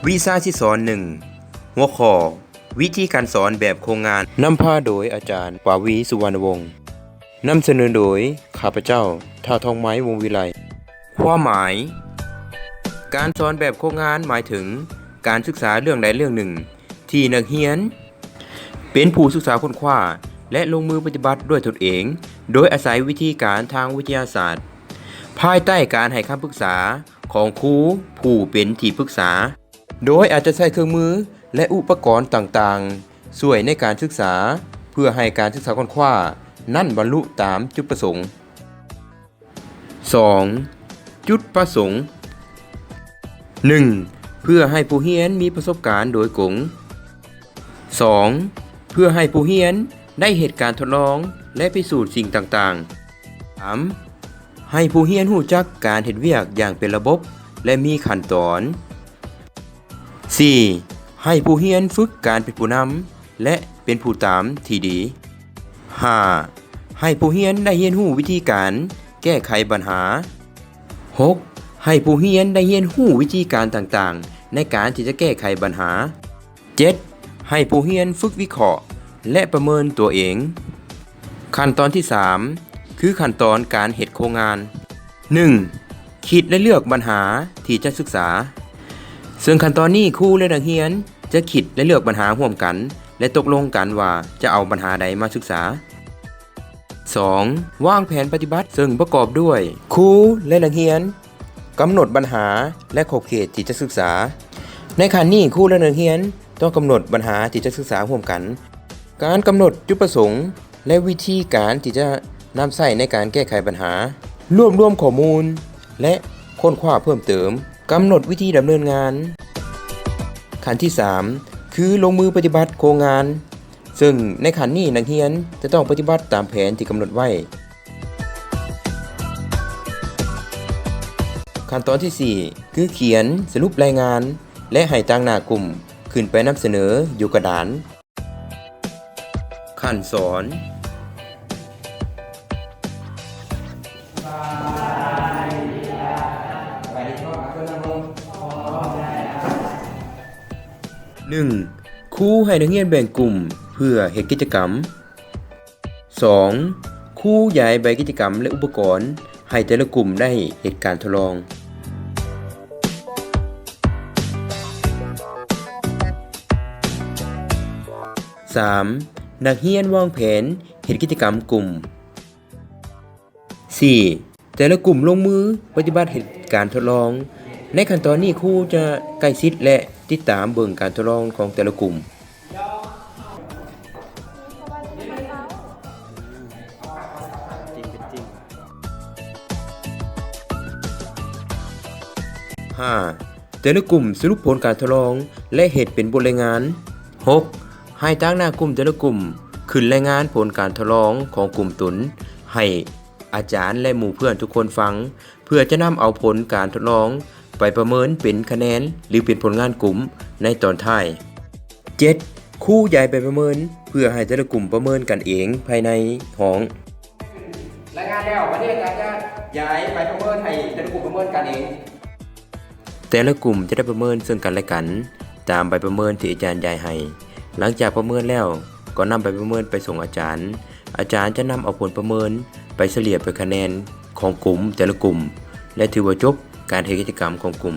ວິຊາຊິສອນ ໜຶ່ງ ຫົວຂໍ້ ວິທີການສອນແບບໂຄງງານ ນຳພາໂດຍອາຈານ ປາວີ ສຸວັນນະວົງ ນຳສະເໜີໂດຍຂ້າພະເຈົ້າ ທ້າວ ທອງໄມ ວົງວິໄລ. ຄວາມໝາຍ, ການສອນແບບໂຄງງານໝາຍເຖິງການສຶກສາເລື່ອງໃດເລື່ອງໜຶ່ງ ທີ່ນັກຮຽນເປັນຜູ້ສຶກສາຄົ້ນຄວ້າ ແລະ ລົງມືປະຕິບັດດ້ວຍຕົນເອງ ໂດຍອາໄສວິທີການທາງວິທະຍາສາດ ພາຍໃຕ້ການໃຫ້ຄຳປຶກສາຂອງຄູຜູ້ເປັນທີ່ປຶກສາ, ໂດຍອາດຈະໃຊ້ເຄື່ອງມື ແລະ ອຸປະກອນຕ່າງໆ ຊ່ວຍໃນການສຶກສາ ເພື່ອໃຫ້ການສຶກສາຄົ້ນຄວ້ານັ້ນບັນລຸຕາມຈຸດປະສົງ. ສອງ ຈຸດປະສົງ. ໜຶ່ງ ເພື່ອໃຫ້ຜູ້ຮຽນມີປະສົບການໂດຍກົງ. ສອງ ເພື່ອໃຫ້ຜູ້ຮຽນໄດ້ເຮັດການທົດລອງ ແລະ ພິສູດສິ່ງຕ່າງໆ. ສາມ ໃຫ້ຜູ້ຮຽນຮູ້ຈັກການເຮັດວຽກຢ່າງເປັນລະບົບ ແລະ ມີຂັ້ນຕອນ. ສີ່ ໃຫ້ຜູ້ຮຽນຝຶກການເປັນຜູ້ນຳ ແລະ ເປັນຜູ້ຕາມທີ່ດີ. ຫ້າ ໃຫ້ຜູ້ຮຽນໄດ້ຮຽນຮູ້ວິທີການແກ້ໄຂບັນຫາ. ຫົກ ໃຫ້ຜູ້ຮຽນໄດ້ຮຽນຮູ້ວິທີການຕ່າງໆ ໃນການທີ່ຈະແກ້ໄຂບັນຫາ. ເຈັດ ໃຫ້ຜູ້ຮຽນຝຶກວິເຄາະ ແລະ ປະເມີນຕົວເອງ. ຂັ້ນຕອນທີສາມ ຄືຂັ້ນຕອນການເຮັດໂຄງງານ. ໜຶ່ງ ຄິດ ແລະ ເລືອກບັນຫາທີ່ຈະສຶກສາ. ເຊິ່ງຂັ້ນຕອນນີ້ ຄູ ແລະ ນັກຮຽນຈະຄິດ ແລະ ເລືອກບັນຫາຮ່ວມກັນ ແລະ ຕົກລົງກັນວ່າຈະເອົາບັນຫາໃດມາສຶກສາ. ສອງ ວາງແຜນປະຕິບັດ ເຊິ່ງປະກອບດ້ວຍ ຄູ ແລະ ນັກຮຽນ ກຳນົດບັນຫາ ແລະ ຂອບເຂດທີ່ຈະສຶກສາ. ໃນຂັ້ນນີ້ ຄູ ແລະ ນັກຮຽນຕ້ອງກຳນົດບັນຫາທີ່ຈະສຶກສາຮ່ວມກັນ. ການກຳນົດຈຸດປະສົງ ແລະ ວິທີການທີ່ຈະນຳໃຊ້ໃນການແກ້ໄຂບັນຫາ, ລວບລວມຂໍ້ມູນ ແລະ ຄົ້ນຄວ້າເພີ່ມເຕີມ, ກຳນົດວິທີດຳເນີນງານ. ຂັ້ນທີສາມ ຄືລົງມືປະຕິບັດໂຄງງານ, ເຊິ່ງໃນຂັ້ນນີ້ນັກຮຽນຈະຕ້ອງປະຕິບັດຕາມແຜນທີ່ກຳນົດໄວ້. ຂັ້ນຕອນທີສີ່ ຄືຂຽນສະຫຼຸບລາຍງານ ແລະ ໃຫ້ຕາງໜ້າກຸ່ມຂຶ້ນໄປນຳສະເໜີຢູ່ກະດານ. ຂັ້ນສອນ. ໜຶ່ງ ຄູໃຫ້ນັກຮຽນແບ່ງກຸ່ມເພື່ອເຮັດກິດຈະກຳ. ສອງ ຄູຢາຍໃບກິດຈະກຳ ແລະ ອຸປະກອນໃຫ້ແຕ່ລະກຸ່ມໄດ້ເຮັດການທົດລອງ. ສາມ ນັກຮຽນວາງແຜນເຮັດກິດຈະກຳກຸ່ມ. ສີ່ ແຕ່ລະກຸ່ມລົງມືປະຕິບັດເຮັດການທົດລອງ. ໃນຂັ້ນຕອນນີ້ ຄູຈະໃກ້ຊິດ ແລະ ຕິດຕາມເບິ່ງການທົດລອງຂອງແຕ່ລະກຸ່ມ. ຫ້າ ແຕ່ລະກຸ່ມສະຫຼຸບຜົນການທົດລອງ ແລະ ເຮັດເປັນບົດລາຍງານ. ຫົກ ໃຫ້ຕາງໜ້າກຸ່ມແຕ່ລະກຸ່ມຂຶ້ນລາຍງານຜົນການທົດລອງຂອງກຸ່ມຕົນໃຫ້ອາຈານ ແລະ ໝູ່ເພື່ອນທຸກຄົນຟັງ ເພື່ອຈະນຳເອົາຜົນການທົດລອງໄປປະເມີນເປັນຄະແນນ ຫຼື ເປັນຜົນງານກຸ່ມໃນຕອນທ້າຍ. ເຈັດ ຄູຢາຍໃບປະເມີນ ເພື່ອໃຫ້ແຕ່ລະກຸ່ມປະເມີນກັນເອງພາຍໃນຫ້ອງ. ລາຍງານແລ້ວ ບັດນີ້ອາຈານຈະຢາຍໃບປະເມີນໃຫ້ແຕ່ລະກຸ່ມປະເມີນກັນເອງ. ແຕ່ລະກຸ່ມຈະໄດ້ປະເມີນເຊິ່ງກັນແລະກັນ ຕາມໃບປະເມີນທີ່ອາຈານຢາຍໃຫ້. ຫຼັງຈາກປະເມີນແລ້ວ ກໍນຳໃບປະເມີນໄປສົ່ງອາຈານ. ອາຈານຈະນຳເອົາຜົນປະເມີນໄປສະເລ່ຍເປັນຄະແນນຂອງກຸ່ມແຕ່ລະກຸ່ມ ແລະ ຖືວ່າຈົບການເຮັດກິດຈະກຳຂອງກຸ່ມ.